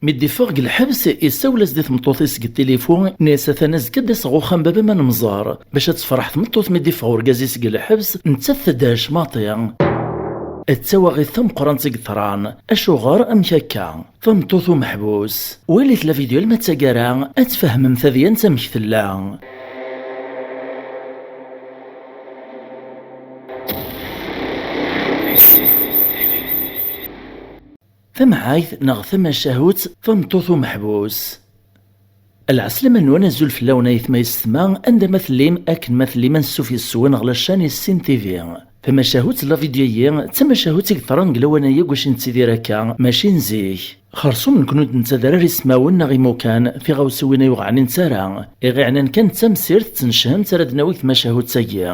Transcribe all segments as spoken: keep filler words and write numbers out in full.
Mi d-iffeɣ deg lḥebs, issawel-as-d i tmeṭṭut-is deg tilifu, nni-as: "Atan azekka ad d-aseɣ uxxam baba ma nemẓer." Bac ad tefreḥ tmeṭṭut mi d-iffeɣ urgaz-is deg lḥebs, nettat tedhec maṭi. D tawaɣit tameqqrant i yeḍran. Acuɣer? Amek akka? Tameṭṭut umeḥbus. Walit la vidéo alma d taggara, ad tfehmem tadyant amek tella. Tamɛayt neɣ tamacahut, tameṭṭut umeḥbus. Lɛeslama-nwen, azul fell-awen ayetma yessetma, anda ma tellim, akken ma tellim, ansuf yes-wen ɣer la chaîne Yessin T V. Tamacahut, la vidéo-yi, d tamacahut i yeḍran deg lawan-agi, deg wacu nettidir akka, mačči n zik. Xersum nekni ur d-nettader ara ismawen neɣ imukan, tiɣawsiwin ay ur ɣ-ɛnint ara, i ɣ-iɛnan kan d tamsirt d tnecehmt ara d-nawi deg tmacahut-agi.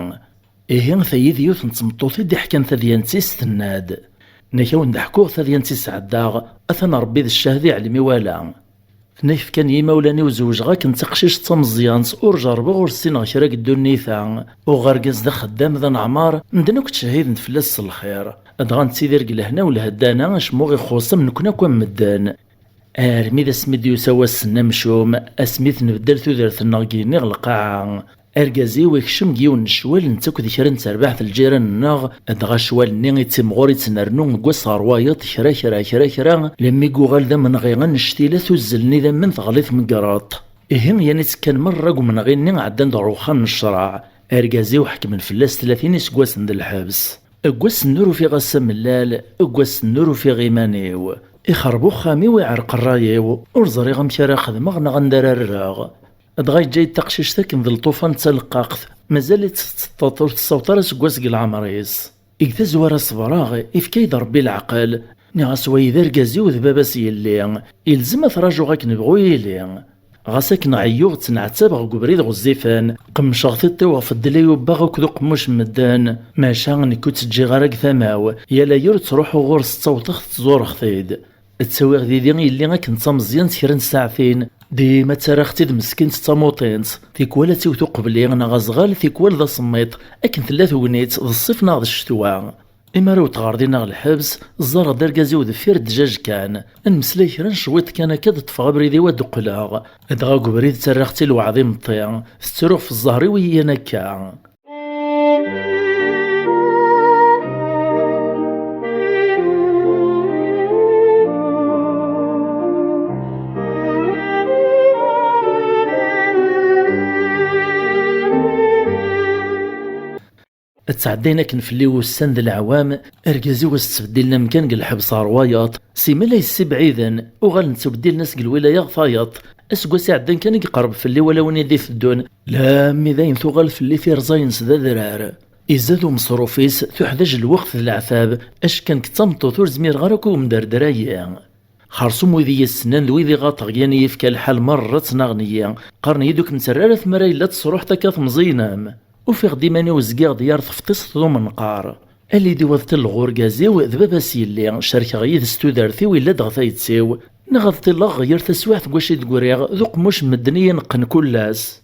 Ihi, tayi d yiwet n tmeṭṭut i d-iḥkan tadyant-is, tenna-d: "Nek awen-d-ḥkuɣ tadyant i sɛeddaɣ, atan Ṛebbi d ccahd iɛlem i wala." Tenna-k: "Fkan yimawlan-iw zewǧeɣ akken d taqcict d tameẓyant, ur jerrbeɣ, ur ssineɣ kra deg ddunit-a. Uɣeɣ argaz d axeddam, d aneɛmar, medden akk ttcehhiden-d fell-as s lxir. Dɣa nettidir deg lehna u lheddana, acemma ur ɣ-ixuṣṣ am nekkni akk am medden." Armi d asmi d-yusa wass-nni amcum, asmi tenbeddal tudert-nneɣ deg yigenni ɣer lqaɛa. Argaz-iw ikcem deg yiwen n ccwal, netta akked kra n terbaɛt n lǧiran-nneɣ, dɣa ccwal-nni ittimɣur ittnernu deg wass ɣer wayeḍ, kra, kra, kra, kra, lemmi yuɣal d amenɣi annect-ila, tuzzel n idammen teɣli tmegreḍt. Ihi, yan ittekkan merra deg umenɣi-nni, ɛeddan-d ɣer uxxam n ccreɛ. Argaz-iw ḥekmen fell-as tlatin iseggasen d lḥebs. Deg wass-nni ur ufiɣ ass amellal, deg wass-nni ur ufiɣ iman-iw. Ixerreb uxxam-iw, iɛreq ṛṛay-iw, ur ẓriɣ amek ara xedmeɣ neɣ anda ara rreɣ. Dɣa yeǧǧa-yi-d taqcict akken d lṭufan d taleqqaqt, mazal-itt tetteṭṭeḍ, ur tessaweḍ ara aseggas deg leɛmer-is. Deg tazwara ṣebreɣ, ifka-yi-d Ṛebbi leɛqel. Nniɣ-as: "Wayi d argaz-iw, d baba-s yelli, ilzem ad t-rajuɣ akken bɣu yili." Ɣas akken ɛeyyuɣ, ttneɛtabeɣ deg ubrid ɣezzifen, qemmceɣ tiṭ-iw ɣef ddel-iw, wwiɣ akked uqemmuc n medden, maca nekk ur tt-ǧǧiɣ ara deg tama-w, yal ayyur ttruḥuɣ ɣur-s, ttawḍeɣ-t, ttẓureɣ-t-id. Ttawiɣ didi yelli akken d tameẓyant kra n tsaɛtin, dima ttarraɣ-tt-id meskint d tamuṭint, tikwal ad tiwet uqbel-i neɣ azɣal, tikwal d asemmiḍ, akken tella tegnit, d ṣṣif neɣ d ccetwa. Imi ara wwḍeɣ ɣer din ɣer lḥebs, ẓẓareɣ-d argaz-iw deffir ddjaj kan. Ad nemmeslay kra n cwiṭ kan akka, ad ṭṭfeɣ abrid-iw ad d-qqleɣ. Dɣa deg ubrid ttarraɣ-tt i lweɛd imeṭṭi, tettru ɣef ẓẓher-iw i yiyan akka. Ttɛeddayen akken fell-i wussan d leɛwam, argaz-iw as-ttbeddilen amkan deg lḥebs ɣer wayeḍ, simmal ay ssibɛiden, uɣalen ttbeddilen-as deg lwilaya ɣer tayeḍ. Aseggas iɛeddan kan i yeqreb fell-i wala win i d-iteddun, lammi dayen tuɣal fell-i tirẓa-ines d adrar. Izad umeṣruf-is, tuḥdaǧ lweqt d leɛtab, acekk nekk d tameṭṭut ur zmireɣ ara akk i umderdra-yi. Xersum wid i yi-ssnen d wid i ɣaṭeɣ, yan i yefka lḥal merra ttnaɣen-iyi, qqaren-iyi-d ur kem-terri ara tmara yella tesruḥ-d akka temẓi-inem. Ufiɣ-d iman-iw zgiɣ-d yar tefṭist d umenqar. Alidi-w ad ṭilleɣ urgaz-iw d baba-s yelli, cerkeɣ yid-s tudert-iw, yella-d ɣer tayet-iw, neɣ ad ṭilleɣ yir taswiɛt deg wacu i d-griɣ, d uqemmuc n medden i yi-neqqen kul ass.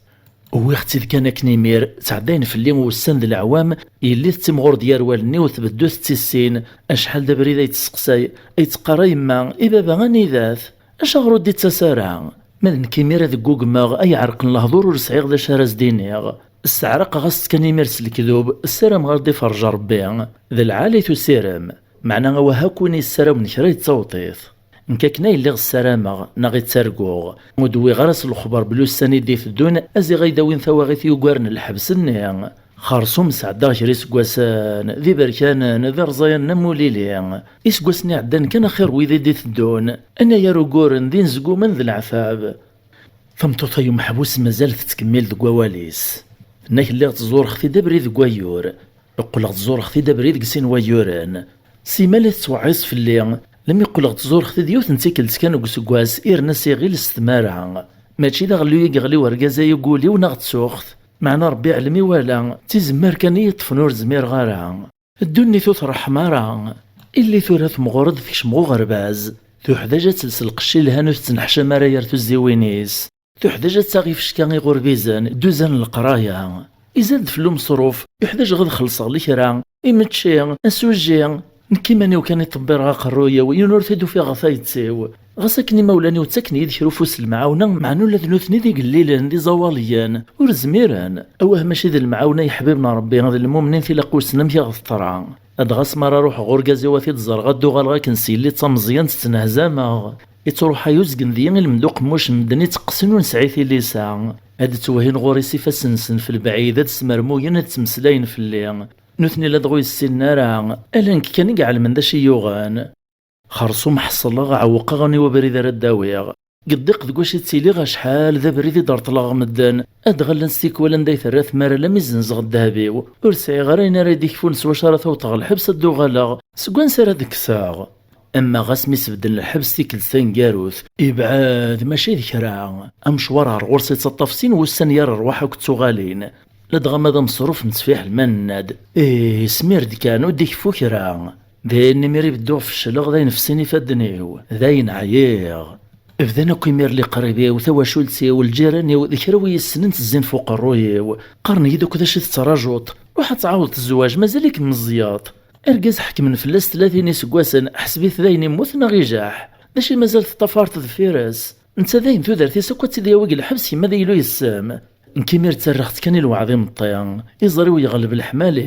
Wwiɣ-tt-id kan akken imir, ttɛeddayen fell-i wussan d leɛwam, yelli tettimɣur-d yar wallen-iw, tbeddu tettissin, acḥal d abrid ay tesseqsay, ay teqqar: "A yemma, i baba anida-t? Acuɣer ur d-ittas ara?" Ma d nekk imir ad ggugmeɣ, ay ɛerqen lehdur, ur sɛiɣ d acu ara as-d-iniɣ. Sseɛraqeɣ-as-tt kan imir s lekdub, ssarameɣ ad d-iferrej Rebbi. D lɛali tusirem, meɛna awah akk win yessaramen kra yettaweḍ-it. Nekk akken ay lliɣ ssarameɣ, neɣ i ttarguɣ. Ur d-wwiɣ ara s lexbar belli ussan i d-iteddun, a ziɣ ay d-awin tawaɣit yugaren lḥebs-nni. Xersum sɛeddaɣ kra iseggasen, d iberkanen, d irẓayanen am ulili. Iseggasen iɛeddan kan axir wid i d-iteddun, anagar uguren d inezgumen d leɛtab. Tameṭṭut-a umeḥbus mazal tettkemmil deg wawal-is. Tenna-k: "Lliɣ ttẓureɣ-t-id abrid deg wayyur. Qqleɣ ttẓureɣ-t-id abrid deg sin wayyuren. Simmal i tettweɛɛiẓ fell-i, lemmi qqleɣ ttẓureɣ-t-id yiwet n tikkelt kan deg useggas, irna s iɣil s tmara. Mačči d aɣelluy i yeɣli urgaz-a deg wul-iw neɣ d tuxt. Meɛna Rebbi iɛlem i wala, d tizemmar kan i yi-ṭṭfen ur zmireɣ ara." Ddunit ur treḥḥem ara. Illi tura temɣur-d tekcem ɣer uɣerbaz. Tuḥdaǧ ad tels lqecc ilhan ur tettenneḥcam ara ger tuzziwin-is. Tuḥdaǧ ad taɣ ifecka iɣurbizen, dduzan n leqraya. Izad fell-i umeṣruf, yuḥdaǧ ad xellṣeɣ lekra, imečči, asujji, Nekk iman-iw kan i ṭebbireɣ aqerruy-iw, yiwen ur t-id-ufiɣ ɣer tayet-iw. Ɣas akken imawlan-iw ttaken-iyi-d kra ufus n lemɛawna, meɛna ula d nutni d igellilen, d iẓawaliyen, ur zmiren. Awah, mačči d lemɛawna, yeḥbib n Ṛebbi, d lmumnin tilaq wissen amek i ɣ-teḍra. Ad ɣas mi ara ruḥeɣ urgaz-iw ad t-id-ẓreɣ, ad d-uɣaleɣ akken s yelli d tameẓyant ttnehzameɣ. Ittruḥ-ay uzgen deg-i ilmend uqemmuc n medden itteqqsen ur nesɛi tilisa. Ad d-ttwehhin ɣur-i s ifassen-nsen f lebɛid, ad smermuyen, ad ttmeslayen fell-i. Nutni ladɣa ur yessinen ara, ala nekk kan i iɛelmen d acu i yuɣen. Xerṣum ḥeṣleɣ, ɛewqeɣ aniw abrid ara d-awiɣ. Deg ddiq deg wacu i ttiliɣ acḥal d abrid i d-reṭleɣ medden, ad ɣallen s tikwal anda i terra tmara, alammi zzenzeɣ ddheb-iw. Ur sɛiɣ ara ayen ara yi-d-ikfun s wacu ara t-awṭeɣ lḥebs ad d-uɣaleɣ. Seg wansi ara d-kkseɣ? Ama ɣas mi sbedden lḥebs tikkelt taneggarut, ibɛed mačči d kra. Amecwar ɣer ɣur-s ittaṭṭaf sin wussan yar rrwaḥ akked tuɣalin. Ladɣa ma d ameṣruf n ttfiḥ lma nenna-d, ih, ismir-d kan, ur d-ikeffu kra. Din imir i bedduɣ feccleɣ, d ayen fessin ifadden-iw, d ayen ɛyiɣ. Bdan akk imir liqrib-iw, tawacult-iw, lǧiran-iw, d kra wi yessnen ttezzin f uqerruy-iw. Qqaren-iyi-d akk d acu i tettrajuḍ? Ruḥ ad tɛawdeḍ zzwaǧ, mazal-ikem meẓẓiyeḍ. Argaz ḥekmen fell-as tlatin iseggasen, ḥseb-it d ayen immut neɣ ijaḥ. D acu i mazal teṭṭafareḍ deffir-s? Netta dayen tudert-is akk ad tt-id-yawi deg lḥebs, yemma d aylu yes-m. Nekk imir ttarraɣ-tt kan i lweɛd imeṭṭi, iẓri-w yeɣleb leḥmali.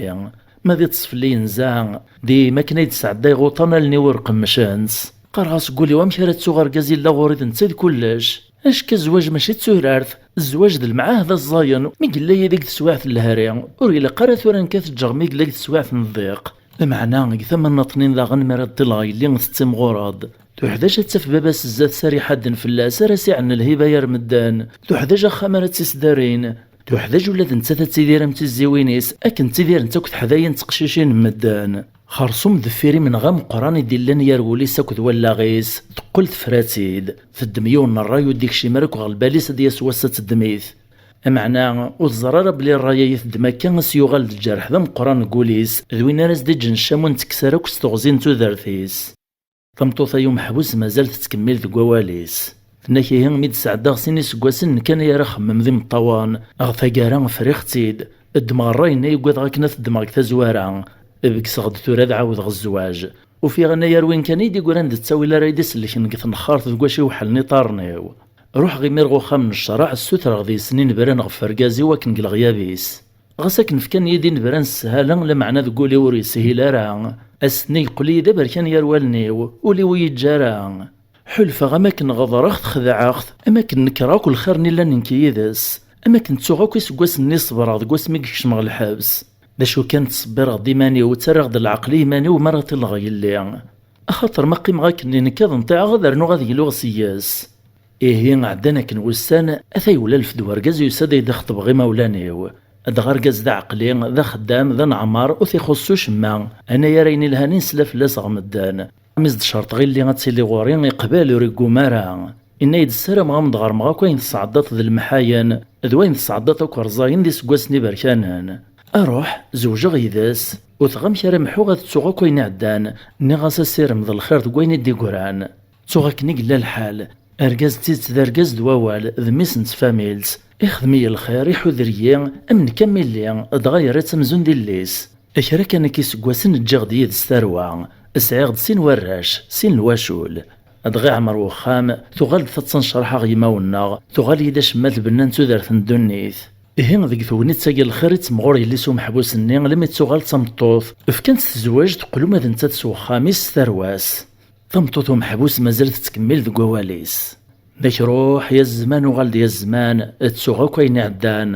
Ma d iṭṭes fell-i yenza, dima akken ay d-sɛeddayeɣ uṭan allen-iw ur qemmcent. Qqareɣ-as deg wul-iw, amek ara ttuɣ argaz yella ɣur-i d netta i d kullec? Acka zzwaǧ mačči d turart, zzwaǧ d lemɛahda ẓẓayen, mi yella yid-i deg teswiɛt n lehri, ur ilaq ara tura nekk ad t-ǧǧeɣ mi yella deg teswiɛt n ddiq. Lameɛna, deg tama n aṭnin daɣen, mi ara d-ṭilleɣ yelli tettimɣureḍ. Tuḥdaǧ ad taf baba-s zdat-s ara iḥadden fell-as, ara s-iɛen lhiba yar medden. Tuḥdaǧ axxam ara tt-isdarin. Tuḥdaǧ ula d nettat ad tidir am tiziwin-is, akken ttidirent akk teḥdayin d teqcicin n medden. Xerṣum deffir imenɣi ameqqran i d-illan yar wul-is akked wallaɣ-is, teqqel tefra-tt-id. Teddem yiwen n ṛṛay ur d-ikcim ara akk ɣer lbal-is ad d-yas wass ad teddem-it. Ameɛna, ur teẓri ara belli ṛṛay-a i teddem akka, as yuɣal d lǧerḥ d ameqqran deg wul-is, d win ara s-d-iǧǧen ccamu n tteksar akk s teɣzi n tudert-is. Tameṭṭut-a umeḥbus mazal tettkemmil deg wawal-is. Tenna-k ihi mi d-sɛeddaɣ sin iseggasen nekk anay ara xemmem d imeṭṭawen, ɣer taggara friɣ-tt-id. Ddmeɣ ṛṛay-nni i ugadeɣ akken ad t-ddmeɣ deg tazwara. Begseɣ-d tura ad ɛawdeɣ zzwaǧ. Ufiɣ anayer win kan i d-igran d ttawil ara yi-d-isellken deg tnexxart deg wacu iweḥlen iṭarren-iw. Ruḥeɣ imir ɣer uxxam n ccreɛ, ssutreɣ deg-sen inebran ɣef urgaz-iw akken deg leɣyab-is. Ɣas akken fkan-iyi-d inebran s sshala, lameɛna deg wul-iw ur yeshil ara. Ass-nni yeqqel-iyi d aberkan yar wallen-iw, ul-iw ur yeǧǧi ara. Ḥulfaɣ am akken ɣeḍreɣ-t, xedɛeɣ-t, am akken nekreɣ akk lxir-nni llan nekk yid-s, am akken ttuɣ akk iseggasen-nni ṣebreɣ deg wasmi i yekcem ɣer lḥebs. D acu kan, ttṣebbireɣ-d iman-iw, ttarraɣ-d leɛqel i yiman-iw mi ara ṭilleɣ yelli. Axaṭer ma qqimeɣ akken-nni nekk ad nṭiɛeɣ, ad rnuɣ ad gluɣ seg-s. Ihi, ɛeddan akken wussan, ata yewla lfed wergaz yusa-d ad yi-d-ixeṭbeɣ imawlan-iw. Dɣa argaz d aɛeqli, d axeddam, d aneɛmar, ur t-ixuṣṣ ucemma. Anayer ayen ilhan i nesla fell-as ɣer medden. Mi s-d-cerṭeɣ illi ad tili ɣur-i, iqbel ur igguma ara. Inna-yi-d, ssarameɣ ad m-d-ɣermeɣ akk ayen tesɛeddaḍ d lemḥayen, d wayen tesɛeddaḍ akk rẓayen d iseggasen iberkanen. Aruḥ, zewǧeɣ yid-s. Ur teɣ amek ara mḥuɣ ad ttuɣ akk ayen iɛeddan. Nniɣ-as asirem d lxir deg wayen i d-iggran. Ttuɣ akken i yella lḥal. Argaz d tidet d argaz d wawal, d mmi-s n tfamilt. Ixdem-iyi lxir, iḥuder-iyi, am nekk am illi, dɣa yerra-tt amzun d illi-s. Kra kan akka iseggasen ǧǧiɣ-d yid-s tarwa. Sɛiɣ-d sin warrac, sin lwacul. Dɣa iɛmer wexxam, tuɣal-d taḍsa n ccreḥ ɣer yimawen-nneɣ, tuɣal-iyi-d acemma tbenna n tudert n ddunit. Ihi deg tegnit-agi lxir i temɣur yelli-s umeḥbus-nni, almi d-tuɣal d tameṭṭut, fkan-tt tezweǧ, teqqel uma d nettat s wexxam-is s tarwa-s. Tameṭṭut umeḥbus mazal tettkemmil deg wawal-is. Nek ruḥ ya zzman, uɣal-d ya zzman, ttuɣ akk ayen iɛeddan.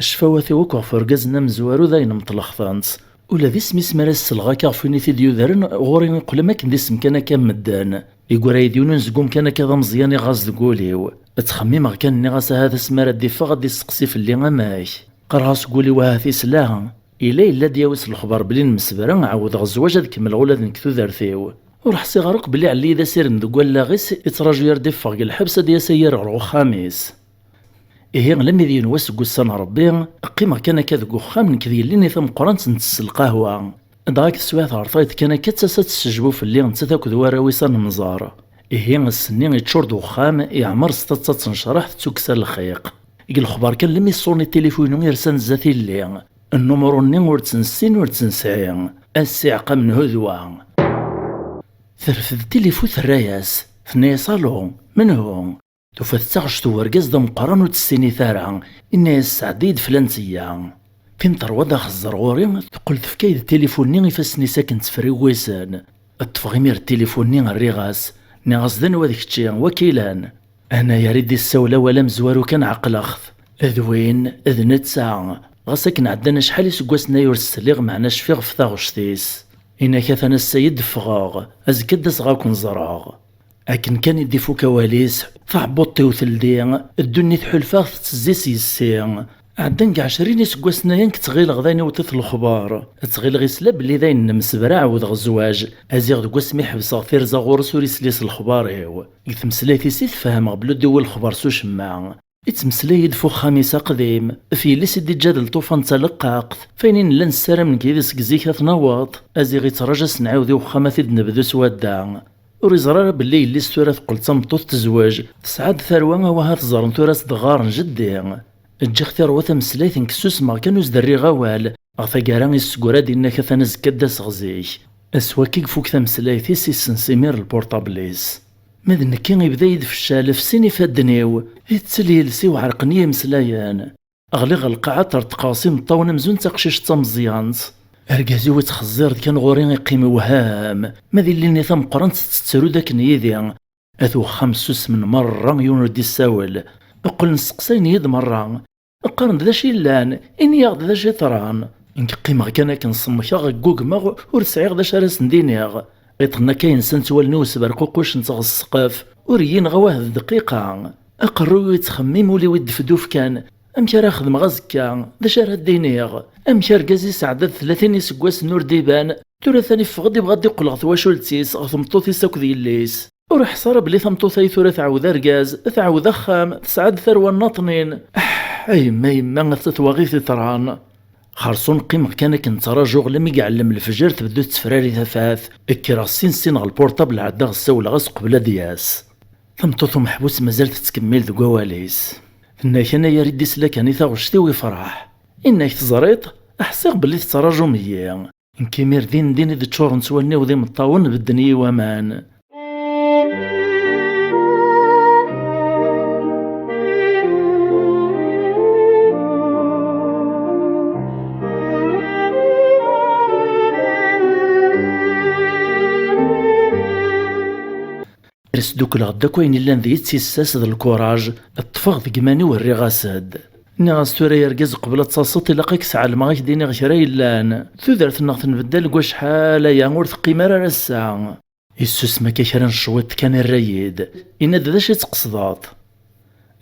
Ccfawat-iw akk ɣef urgaz-nni amezwaru d ayen mṭleɣ-tent. Ula d isem-is mi ara s-selleɣ akka ɣef win i t-id-yudren, ɣur-i iqqel am akken d isem kan akka n medden. Yeggura-yi-d yiwen unezgum kan akka d ameẓyan iɣaẓ deg wul-iw. Ttxemmimeɣ kan, nniɣ-as ahat asmi ara d-iffeɣ ad d-isteqsi fell-i amek. Qqareɣ-as deg wul-iw ahat isla. Ila yella ad d-yawi s lexbar belli nemsebra, ɛawdeɣ zzwaǧ ad kemmleɣ ula d nekk tudert-iw. Ur ḥṣiɣ ara akk belli ɛelli d asirem deg wallaɣ-is, ittraǧu ar d-iffeɣ deg lḥebs ad d-yas a yir ɣer uxxam-is. Ihi, lammi d yiwen wass deg ussan n Ṛebbi, qqimeɣ kan akka deg uxxam nekk d yelli-nni tameqqrant ntess lqahwa. Dɣa deg teswiɛt ɣer tayeḍ kan akka, d tasa tessejbu fell-i, nettat akked warraw-is ad nemẓer. Ihi, ass-nni iččur-d uxxam, iɛmer s taḍsa n ccreḥ tettukkes ar lxiq. Deg lexbar kan, lammi ṣṣurni tilifun-inu yersan zdat illi. Nnumru-nni ur tt-nessin ur tt-nesɛi. Ass iɛeqqamen hudwa. Terfed tilifu, terra-yas, tenna-yas: "Alu, menhu?" Tufa-t d taɣect n urgaz d ameqqran ur tt-tessinit ara, inna-yas: "Sɛeddi-yi-d flan-tt-iyya." Tin terwa d axeẓẓer ɣur-i, teqqel tefka-yi-d tilifu-nni ifassen-is akken ttferriwisen. Ṭṭfeɣ imir tilifu-nni, rriɣ-as, nniɣ-as: "D anwa d kečči, wakilan?" Anayer i d-issawel awal amezwaru kan ɛeqleɣ-t. D win, d netta. Ɣas akken ɛeddan acḥal iseggasen ay ur s-sliɣ, meɛna cfiɣ ɣef taɣect-is. Inak atan ass-a i d-ffɣeɣ, azekka ad d-aseɣ ad ken-ẓreɣ. Akken kan i d-ifuk awal-is, taɛebbuḍt-iw teldi, ddunit ḥulfaɣ tettezzi s yessi. Ɛeddan deg ɛecrin iseggasen aya nekk ttɣileɣ d ayen iwet-it lexbar. Ttɣileɣ isla belli d ayen nemsebra ɛawdeɣ zzwaǧ. Aziɣ deg wasmi ḥebseɣ tirza ɣur-s ur isli s lexbar-iw. Deg tmeslayt-is i tfehmeɣ belli ur d-iwwi lexbar s ucemma. Ittmeslay-d f uxxam-is aqdim, f yelli-s i d-iǧǧa d lṭufan d taleqqaqt, f ayen i nella nessaram nekk yid-s seg zik ad t-naweḍ. Aziɣ ittraǧu ad s-nɛiwed i uxxam ad t-id-nebdu s wadda. Ur iẓri ara belli yelli-s tura teqqel d tameṭṭut tezweǧ, tesɛa-d tarwa, awah ad t-ẓren tura s-d-ɣɣaren jeddi. Ǧǧiɣ tiṛwa tameslayt nekk ssusmeɣ kan ur s-d-rriɣ awal. Ɣer taggara issegra-d inna-k atan azekka ad d-aseɣ zik. Ass wakki ifuk tameslayt-is, issens imir lpurṭabl-is. Ma d nekki ibda-yi-d feccal f sin ifadden-iw, ittel yiles-iw ɛerqen yimeslayen. Ɣliɣ ɣer lqaɛa ṭerṭqeɣ s imeṭṭawen amzun d taqcict d tameẓyant. Argaz-iw ittxeẓẓir-d kan ɣur-i iqqim iwhem, ma d illi-nni tameqqrant tettru-d akken yid-i. At uxxam ssusmen merra, yiwen ur d-issawel. Qqlen sseqsayen-iyi-d merra. Qqaren-d d acu yellan, ini-aɣ-d d acu yeḍran. Nekk qqimeɣ kan akken semmkeɣ, ggugmeɣ, ur sɛiɣ d acu ara sen-d-iniɣ. Iṭṭen akka yensan ttwalni usberququc n tɣesqef, ur iyi-ineɣ awah d dqiqa. Aqerruy-iw ittxemmim, ul-iw iddef-d ufkan. Amek ara xedmeɣ azekka? D acu ara d-iniɣ? Amek argaz isɛedda-d tlatin iseggasen ur d-iban, tura atan iffeɣ-d, ibɣa ad d-iqqel ɣer twacult-is, ɣer tmeṭṭut-is akked yelli-s? Ur iḥṣa ara belli tameṭṭut-a i tura tɛawed argaz, tɛawed axxam, tesɛa-d tarwa nnaṭnin. Aḥ, a yemma, yemma, at tawaɣit iṭran. Xerṣum qqimeɣ kan akken ttrajuɣ lammi iɛellem lefjer, tbeddu tettefrari tafat. Kkreɣ sin sin ɣer lpurṭabl, ɛeddaɣ ssawleɣ-as qbel ad d-yas. Tameṭṭut umeḥbus mazal tettkemmil deg wawal-is. Tenna-k anayer i d-isla kan i taɣect-iw ifreḥ. Inna-k teẓriḍ, ḥṣiɣ belli tettraǧum-iyi. Nekk imir din din i d-ččurent wallen-iw d imeṭṭawen, bedden-iyi waman. Sdukleɣ-d akk ayen illan deg-i d tissas d lkuraj, ṭṭfeɣ deg iman-iw, rriɣ-as-d. Nniɣ-as tura ay argaz, qbel ad taseḍ ilaq ad k-sɛelmeɣ, ad k-d-iniɣ kra yellan. Tudert-nneɣ tenbeddal deg wacḥal aya, ur teqqim ara ar ass-a. Issusem akka kra n cwiṭ kan, irra-yi-d, inna-d d acu i tqesdeḍ?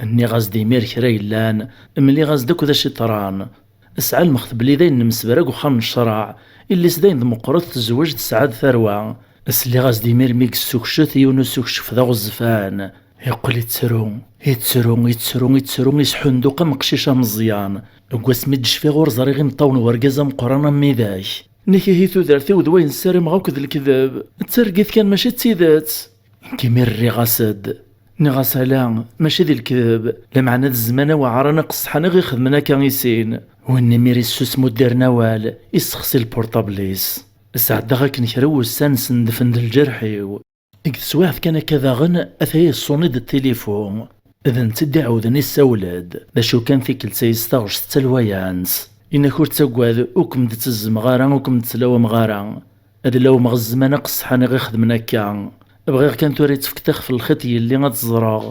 Nniɣ-as-d imir kra yellan, mliɣ-as-d akk d acu iṭran. Sɛelmeɣ-t belli d ayen nemsebra deg uxxam n ccreɛ, illi-s d ayen d meqqret, tezweǧ, tesɛa-d tarwa. Sliɣ-as-d imir mi yessukcet yiwen usukcef d aɣezzfan. Yeqqel ittru, ittru, ittru, ittru, isḥunduq am uqcic ameẓyan. Deg wasmi d-cfiɣ ur ẓriɣ imeṭṭawen n urgaz ameqqran am widak. Nekk ihi tudert-iw d wayen ssarameɣ akk d lekdeb. D targit kan, mačči d tidet. Nekk imir rriɣ-as-d. Nniɣ-as ala, mačči d lekdeb, lameɛna d zzman aweɛṛan aqesḥan i ɣ-ixedmen akka i sin. Win imir issusem ur d-irni awal, issexsi lpurṭabl-is. Sɛeddaɣ akken kra n wussan sendfen-d lǧerḥ-iw. Deg teswiɛt kan akka daɣen, ataya yeṣṣuni-d tilifu. D netta i d-iɛawden issawel-d. D acu kan, tikkelt-a s taɣect d talwayant. Inak ur ttaggad, ur kem-d-ttezzmeɣ ara, ur kem-d-ttlawameɣ ara. Ad lawmeɣ zzman aqesḥan i ɣ-ixedmen akka. Bɣiɣ kan tura i tefkeḍ ixef n lxiṭ yelli ad tt-ẓreɣ.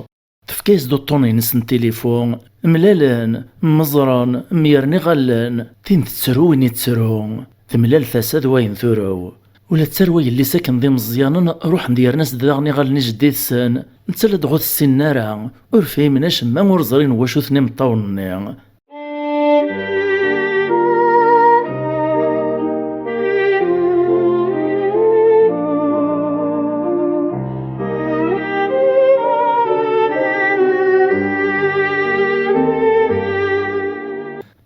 Tefka-yas-d uṭṭun-ines n tilifu. Mlalen, mmeẓren, myeren iɣallen. Tin tettru, win ittru. Temlal tasa d wayen turew. Ula d tarwa yelli-s akken d imeẓyanen, ruḥen-d yerna-s-d daɣen iɣallen i jeddi-tsen. Netta la d-ɣur tessinen ara. Ur fhimen acemma, ur ẓrin wacu-ten imeṭṭawen-nni.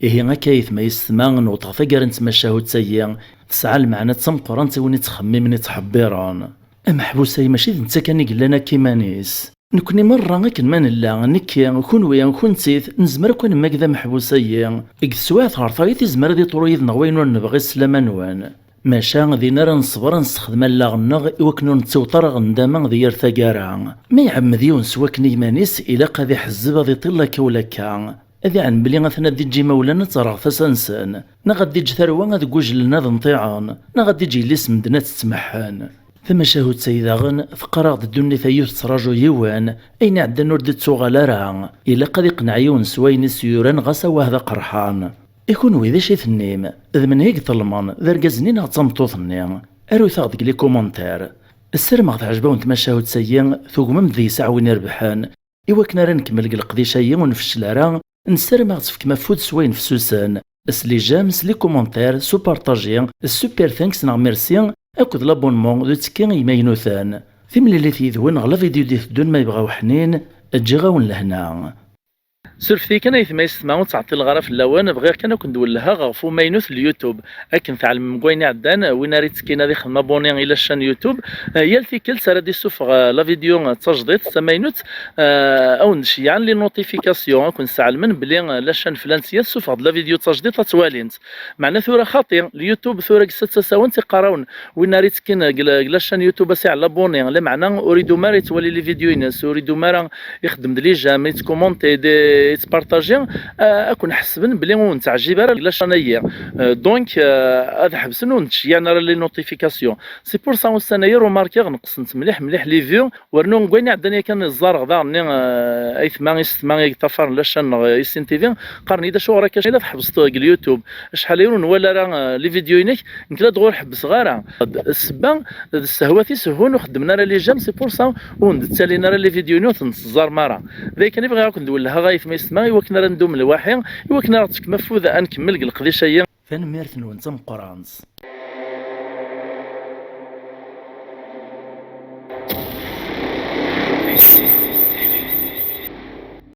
Ihi akka ayetma yessetma, newṭeɣ taggara n tmacahut-agi, tesɛa lmeɛna d tameqqrant i win ittxemmimen ittḥebbiren. Ameḥbus-ayi mačči d netta kan i yellan akka iman-is. Nekni merra akken ma nella, nekki, kunwi, kuntit, nezmer akk ad nemmag d ameḥbus-ayi. Deg teswiɛt ɣer tayeḍ izmer ad iṭru yid-neɣ wayen ur nebɣi s laman-nwen. Maca din ara neṣber ad nessexdem allaɣ-nneɣ i wakken ur nettewṭer ɣer nndama di yir taggara. Ma iɛemmed yiwen s wakken i yiman-is, ilaq ad iḥezzeb ad iṭil akka u lakka. Ad iɛlem belli atan ad d-iǧǧ imawlan ad terɣ tasa-nsen, neɣ ad d-iǧǧ tarwa ad ggujlen ad nṭiɛen, neɣ ad d-iǧǧ yelli-s medden ad tt-ttmeḥḥen. Tamacahut-ayi daɣen teqqar-aɣ-d ddunit-a yiwet tettraǧu yiwen, ayen iɛeddan ur d-ittuɣal ara. Ilaq ad iqneɛ yiwen s wayen i s-yuran ɣas awah d aqerḥan. I kunwi d acu i tennim? D menhu i iṭelmen, d argaz-nni neɣ d tameṭṭut-nni? Arut-aɣ deg les commentaires. Ssarameɣ teɛjeb-awen tmacahut-ayi, tugmem-d deg-s aɛwin irebḥen. I wakken ara nkemmel deg leqdic-ayi ur nfeccel ara, nessaram ad ɣ-tefkem afud s wayen fessusen. S les j'aime, s les commentaires, s upartaji, s super thanks neɣ merci, akked l'abonnement d uttekki i yimaynuten. Timlilit yid-wen ɣer la vidéo d-iteddun ma yebɣa uḥnin, ǧǧiɣ-awen lehna. Surfet-iyi kan ayetma yessetma, ur ttɛeṭṭileɣ ara fell-awen, bɣiɣ kan ad ken-d-wellheɣ ɣef umaynut n YouTube. Akken tɛelmem deg wayen iɛeddan, win ara yettekkin ad ixdem abonné i la chaîne YouTube. Eh, yal tikkelt ara d-isuffeɣ, eh, la vidéo, eh, d tajdiṭ, d tamaynut, eh, ad wen-d-ceyyɛen les notifications, ad ken-sseɛlmen belli, eh, la chaîne flan-tt, yya tsuffeɣ-d la vidéo d tajdiṭ ad tt-walint. Meɛna tura xaṭi, YouTube tura gsa-tt-as-awen, tiqqar-awen win ara yettekkin deg la, deg la chaîne YouTube ad s-iɛell abonné, lameɛna ur idum ara yettwali les vidéos-ines, ur idum ara ixeddem-d les j'aime, yettkumunti, d-, yettpartaji, eh, ad ken-ḥesben belli ur wen-teɛjib ara la chaîne-ayi. Eh, donc, eh, ad ḥebsen ur wen-d-ceyyɛen ara les notifications. C'est pour ça ussan-ayi remarkiɣ neqsent mliḥ, mliḥ les vues, wernu deg wayen iɛeddan yakan ẓẓareɣ daɣen-nni, eh, ayetma, yessetma i yeṭṭafaren la chaîne neɣ Issin T V, qqaren-iyi-d acuɣer akka la tḥebbseḍ deg YouTube? Acḥal-aya ur nwala ara, eh, les vidéos-inek, nekk la d-ur ḥebbseɣ ara. Ssebba d ssehwat i sehhun ur xeddmen ara les j'aime, c'est pour ça ur d-ttalin ara les vidéos-inu, ur ten-teẓẓarem ara. D ayen kan i bɣiɣ ad ken-d-wellheɣ ayetma yessetma, i wakken ara ndum lwaḥi, i wakken ara ɣ-tefkem afud ad nkemmel deg leqdic-ayi. Tanemmirt-nwen d tameqqrant.